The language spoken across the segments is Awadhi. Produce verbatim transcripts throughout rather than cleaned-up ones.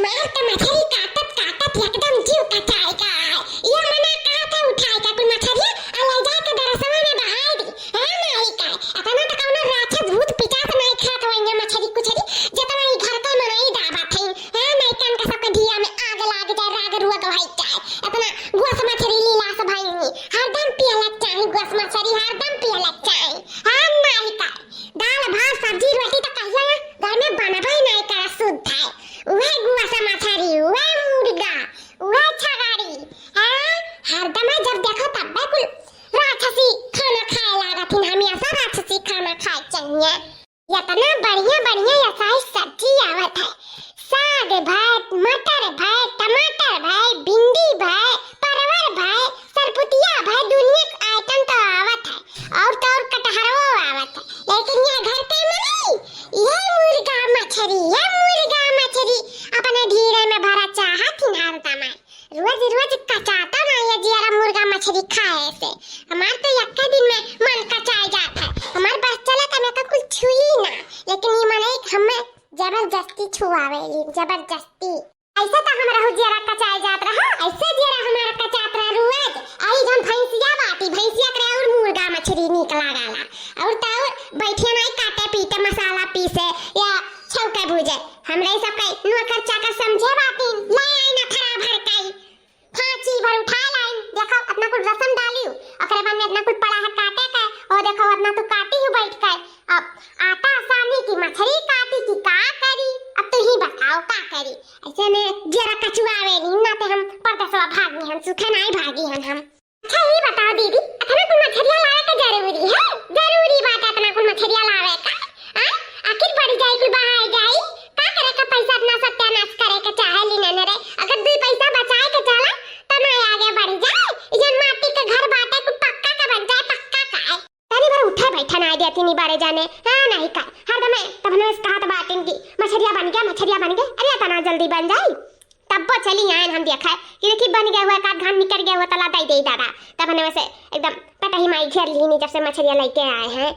हमार त मछरी काटत काटत एकदम जीव कचाए का है। ये मना कहत है उठाए का कुल मछरिया आ ले जाए के दरसवा में बहाए दी। हाँ माई का, इतना त कौनो राक्षस भूत पिचास नहीं खात होइए मछरी कुछरी, जितना ई घर का मनई दाबत है। हाँ, नहीं कन का सबके धिया में आग लाग जाए, राग रुआ गवाई जाए। इतना गोस मछरी लीला से भइनी, हरदम पियलक चाही गोस मछरी, हरदम पियलक चाही। हाँ माई का, दाल भात सब्जी रोटी त कहिया घर में बनबे नहीं करे, शुद्ध है। उहे गोस मछरी, उहे मुर्गा, उहे छगाड़ी, हाँ, हरदम जब देखो तब्बे कुल राक्षसी खाना खाए लागत हिन, हमेशा राक्षसी खाना खाए चाहिए। इतना बढ़िया बढ़िया ऐसा ही सब्जी आवत है, साग भय, मटर भय, टमाटर भय, भिंडी भय, परवर भय, सरपुतिया भय, दुनिया के आइटम तो आवत है, और तो और कटहरो आवत है, लेकिन ये घर के मनई ये मुर्गा मछरी, ये मुर्गा मछरी अपने ढीरे में भरा चाहत हिन हरदम। रोज रोज कचाता ना ये जियरा मुर्गा मछरी खाए से। हमार तो यक्के दिन में मन कचाए जात है। हमार बस चला त मैं तो कुछ छुई ना, लेकिन ये मनई हमें जबरदस्ती छुआवेली, जबरदस्ती। ऐसे तो हम रहू जियरा कचाए जात रहा, ऐसे जियरा हमारा कचात रहा रोज। आई जौन भैंसिया बाटी, भैंसिया करे और मुर्गा मछरी नीक लागाला। और तो और बैठिया नहीं काटे पीटे मसाला पीसे या छौके भूजे। हमरे सबके नौकर चाकर समझे बाटी, ले आई ना थरा भर काई। फांची भर उठा लाइन, देखो अतना कुल रसम डालियो, ओकरे बाद में अतना कुल पड़ा है काटे का, और देखो अतना तू काटी हूँ बैठ के। अब आटा सानी की मछरी काटी की का करी, अब तू ही बताओ का करी। ऐसे में जरा कचुआवे नी, ना ते हम परदेसवा भागी हन, सुखे नाई भागी हन हम। अच्छा ये बताओ दीदी, अतना कुल मछरिया लावे का जरूरी है? जरूरी बात है अतना कुल मछरिया लावे का? आय, आखिर बढ़ जाई कुल बहाए जाई, का करे का पैसा इतना सत्यानाश करे के चाहे ली नन रे? अगर दुई पैसा बचाए के चला, त ना आगे बढ़ जाए। ई जौन माटी के घर बाटे, कुल पक्का का बन जाए, पक्का का है। तनी भर उठे बैठे ना देती नी बारे जाने, हाँ नहीं का, हरदम तब हमें कहत बाटिन की मछरिया बन गया, मछरिया बन गया। अरे इतना जल्दी बन जाई? तब्बो चली आयन हम देखा कि देखी बन गया हुआ, का घाम निकल गया हुआ, तला दई दे दादा। तब हमें वैसे एकदम पटही माई घेर ली नी जब से मछरिया लेके आए हैं।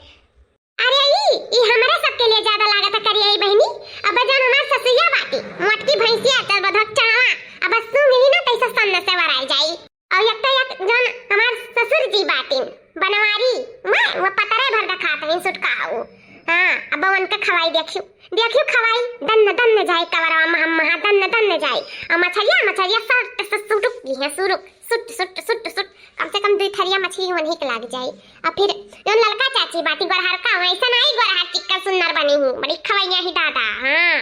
अरे ई, ई हमरे सबके लिए ज्यादा लागत है करिया ई बहिनी। अब जौन हमार ससुइया बाटी, मोटकी भैंसिया, चल बधक चढ़वा, अब सूंघ ली ना तैसे सन्न से वराई जाई। और एक तो एक जौन हमार ससुर जी बाटिन, बनवारी, मैं वो पतरे भर दिखात हईं सुटका हो। हाँ, अब उनके खवाई देखियो, देखियो खवाई, दन्न दन्न जाए कवरवा महा महा दन्न दन्न जाए। और मछरिया, मछरिया सट से सुटुक की है, सुरुक, सुट, सुट, सुट, सुट। कम से कम दुई थरिया मछली वहीं के लाग जाई। आ फिर जौन ललका चाची बाटी गोरहर का, वैसा नहीं गोरहर चिक्कन सुन्नर बनी हूँ, बड़ी खवैया ही दादा। हाँ,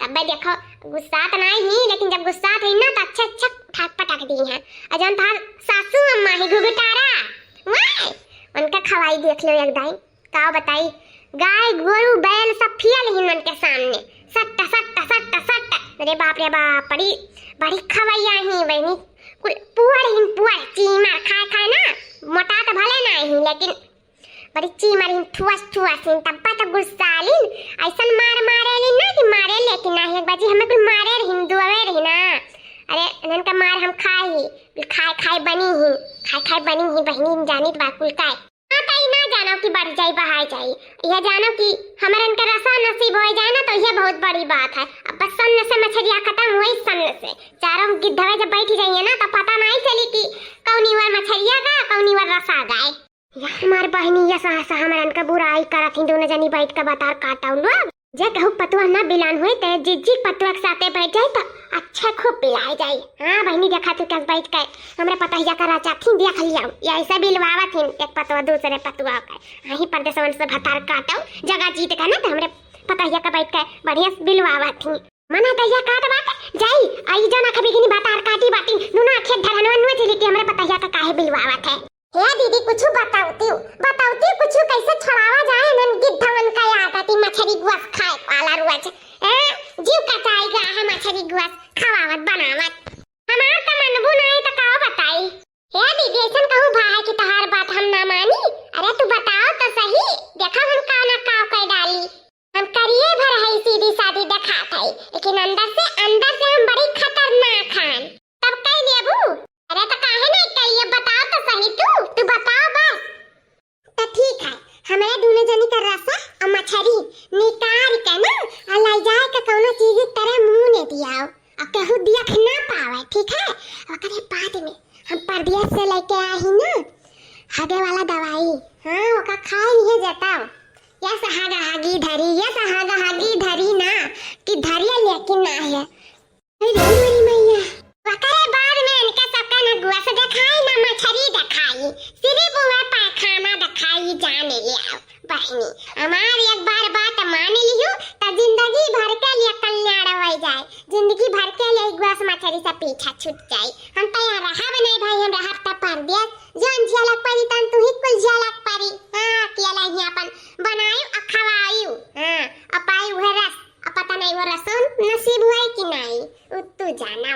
तब देखो गुस्सात नहीं ही, लेकिन जब गुस्सात रही ना तो अच्छा अच्छा ठाक पटक दी हैं। और जौन तहार सासू अम्मा ही घुघुटारा, वाह, उनका खवाई देख लो एक दाई। का बताई, गाय गोरू बैल सब फियल ही उनके सामने, सट्ट सट्ट सट्ट सट्ट। अरे बाप रे बाप, बड़ी बड़ी खवैया ही बहिनी। कुल पुअर हिन पुअर, चीमर खाए खाए ना, मोटा तो भले ना ही, लेकिन बड़ी चीमर हिन, ठुअस ठुअस हिन। तब्बा तो गुस्सालिन, ऐसन मार मारेलिन ना कि मारे लेकिन ना, एक बाजी हमें कुल मारे रहिन, दुआवे रही ना। अरे इनन का मार हम खाए ही, खाए खाए बनी ही, खाए खाए बनी ही बहिनी, जानित बा कुल काय। हाँ, तई ना जानो कि बढ़ जाई, बहाय जाई। यह जानो कि हमरन के रसा नसीब हो जाए ना, तो यह बहुत बड़ी बात है। अब बस सन्न से मछरिया खत्म हुई, सन्न से। चारों गिद्धवे जब बैठ जाइए ना, तो पता नहीं चली कि कौनी वर मछरिया गा, कौनी वर रसा गाए। या हमार बहिनी, यस हस हमरन के बुराई करत ही, दोनों जनी बैठ के बतार काटौ लोग। जे कहू पतुआ ना बिलान हुए, ते जिज्जी पतुआ के साथे बैठ जाए, तो अच्छे खूब बिलाए जाए। हाँ बहिनी, देखा तू कस बैठ के हमरे पतहिया का राजा थी, देख लिया, ये ऐसे बिलवावत हिन एक पतुआ दूसरे पतुआ के। अहीं परदेसवन से भतार काटौ, जगह जीत का ना, तो हमरे पतहिया का बैठ के बढ़िया से बिलवावत ही। मना कहिया काट बात जाई, आई जौन अखबी गिनी भतार काटी बाटी, दुनो आँखें धरनवा नुआ चली कि हमरे पतहिया का काहे बिलवावत है। हे दीदी, कुछु बतौतिउ, बतौतिउ कुछु कैसे छोड़ावा जाए नन गिद्धवन का आदत ई मछरी गुआस खाए वाला रोज। ए, जीव कटाई गा है मछरी गुआस खवावत बनावत। हमार त मनबू नाई त का बताई। हे दीदी, ऐसन कहूँ भा है कि तहार बात हम ना मानी? अरे तू बताओ तो सही, देखा हम का ना का कर डाली। हम करिए भर है, सीधी सादी देखात है, लेकिन अंदर से, अंदर से हम बड़ी खतरनाक हन। तब कह लेबू? अरे तो काहे नहीं कहिए, बताओ तो सही तू, तू बताओ बस। तो ठीक है, हमें दोनों जनी का रसा और मछरी निकाल के ना, और ले जाए के कौनो चीज की तरह मुंह नहीं दियाओ। और केहू देख ना पावे, ठीक है? ओकरे बाद में हम परदेस से लेके आए ही ना हगे वाला दवाई, हाँ, ओका खाए लिहे जताओ। यस हागा हागी धरी, यस हागा हागी धरी ना, कि धरिया लेकिन ना है। अरे मोरी मैया, ओकरे बाद में इनका सबका ना गुआ से देखाई, ना मछरी देखाई, सिर्फ वह पैखाना देखाई, जाने ले आओ। बहिनी, हमार एक बार बात मान लिहू, त जिंदगी भर के लिए कल्याण हो जाए, जिंदगी भर के लिए गुआ से मछरी से पीछा छूट जाए। हम तो यहाँ रहब नहीं भाई, हम रहब त परदेस, जौन झेलक परी तन तू ही कुल झेलक परी। हाँ, अकेला ही अपन बनायु अ खवायु। हाँ, अ पाई उहे रस, अ पता नहीं वो रसों नसीब हुए कि नहीं, उ तू जाना।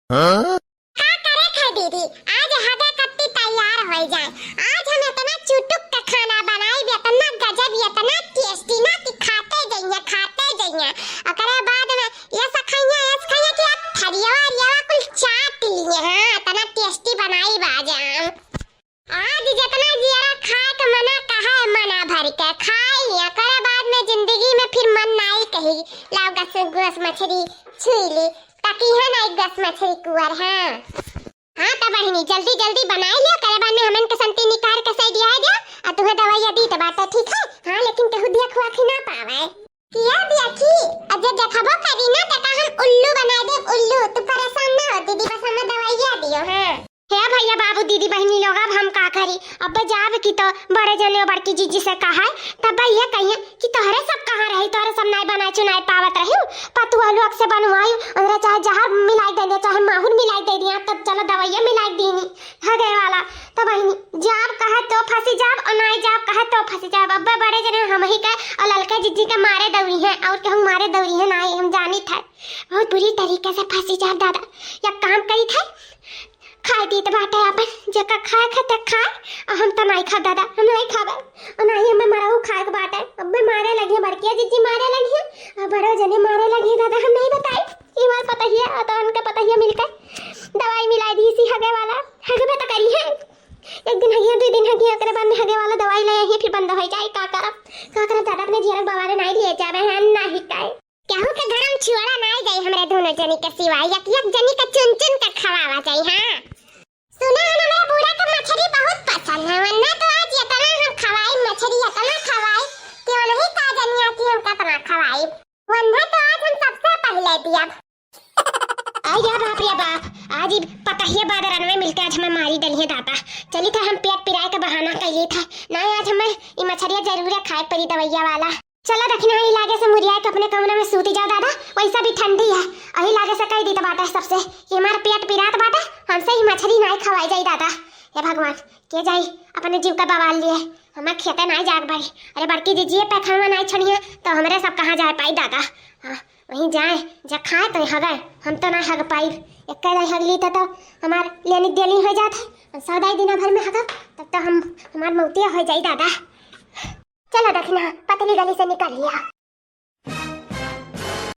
हाँ? का करे खे दीदी, आज हगे कत्ती तैयार हो जाए। आज हम इतना चुटुक के खाना बनाई, इतना गजब, इतना टेस्टी ना कि खाते जइया, खाते जइया। ओकरे बाद में ये सखैया, ये सखैया कि अब थरिया, अरिया कुल चाट लिए। हाँ, इतना टेस्टी बनाई बाजाम। आज जितना जियरा खाए के मना कहा है, मना भर के खाई लिया। ओकरे बाद में जिंदगी में फिर मन नाई कही, लाओ गस, गस मछरी छुई ली, ताकि है ना एक गस मछरी कुअर, हाँ। हाँ, त बहिनी, जल्दी जल्दी बनाई लिया, ओकरे बाद में हमन के संती निकार के सही दिया है जा, आ तुहे दवाइया दी त बात है, ठीक है? हाँ, लेकिन केहू दिया खुआ खी ना पावे। किया देखी, अब जे देखबो करी ना, त का हम उल्लू बना देब, उल्लू। तू परेशान ना हो दीदी, बस हमें दवाइया दियो, हाँ। हे भैया, बाबू, दीदी, बहिनी लोग, अब हम का करी? अब जाब की तो बड़े जने और बड़की जीजी से कहा है, तब ये कहिए कि तोहरे सब कहाँ रही, तोहरे सब नाई बनाए चुनाए पावत रही, पतुआ लोग से बनवाई, उनरे चाहे जहर मिलाई दे दिया, चाहे माहुर मिलाई दे दिया, तब चलो दवाइया मिलाई दीनी। हगे वाला। तो बहिनी, जाब कहे तो फंसी जाब, और नाई जाब कहे तो फंसी जाब। अब्बे बड़े जने हम ही के और ललके जिज्जी के मारे दौरी हैं, और केहू मारे दौरी है नाई, हम जानी थे। बहुत बुरी तरीके से फंसी जाब दादा। या काम करी थे, खाए दीत बाटे अपन, जेका खाए खे ते खाए, और हम तो नाई खाब दादा, हम नाई खाबे। और नाई हमें मरऊ खाए के बाटे, अब्बे मारे लगी है, बड़किया जिज्जी मारे लगी है, और बड़ो जने मारे लगी है दादा, हम नहीं बताई। ये हमारे पतहिया, और तो उनके पतहिया मिलकर दवाई मिलाई दी सी हगे वाला, हगबे तो करी है। एक दिन हगिया, दो दिन हगिया, ओकरे बाद में हगे वाला दवाई ले आई, फिर बंद हो जाए। का करब, का करब दादा, अपने जियरक बवारे नाई लिए जावे हैं, ना ही काए। केहू के गरम छिवड़ा नाई जाई हमरे दोनों जनी के सिवाय, एक एक जनी के चुन चुन के खवावा जाई। हाँ, सुना है, हमरे बूढ़ा के मछरी बहुत पसंद है, वरना तो आज इतना हम खवाई मछरी, इतना खवाई कि वो नहीं का जनिया कि हम कितना खवाई। वरना तो आज हम सबसे पहले दिया। आई रे बाप रे बाप, आज ई पतहिया बादरनवे मिलके आज हमें मारी डलिए दादा। चली था हम पेट पिराए के बहाना कइली था। ना, आज हमें ई मछरिया जरूर खाए पड़ी दवैया वाला। चला दखिना, ई लागे से मुरिया के अपने कमरा में सूती जाओ दादा, वैसा भी ठंडी है। अही लागे से कह दी तो बाटे सबसे कि हमार पेट पिरात बाटे, हमसे ही मछरी नाई खवाई जाई दादा। हे भगवान, के जाई अपने जीव का बवाल लिए, हमें खेते नाई जाग भाई। अरे बड़की जीजी पैखाना नाई छनिए तो हमरे सब कहाँ जाए पाई दादा। हाँ, वहीं जाए, जा खाए तो हगे, हम तो ना हग पाइब। एक दाई हगली तो, तो हमार लेनी देनी हो जात है। हम सौ दाई दिना भर में हगब, तब तो हम, हमार मौतिया हो जाई दादा। चला दखिना, पतली गली से निकल लिया।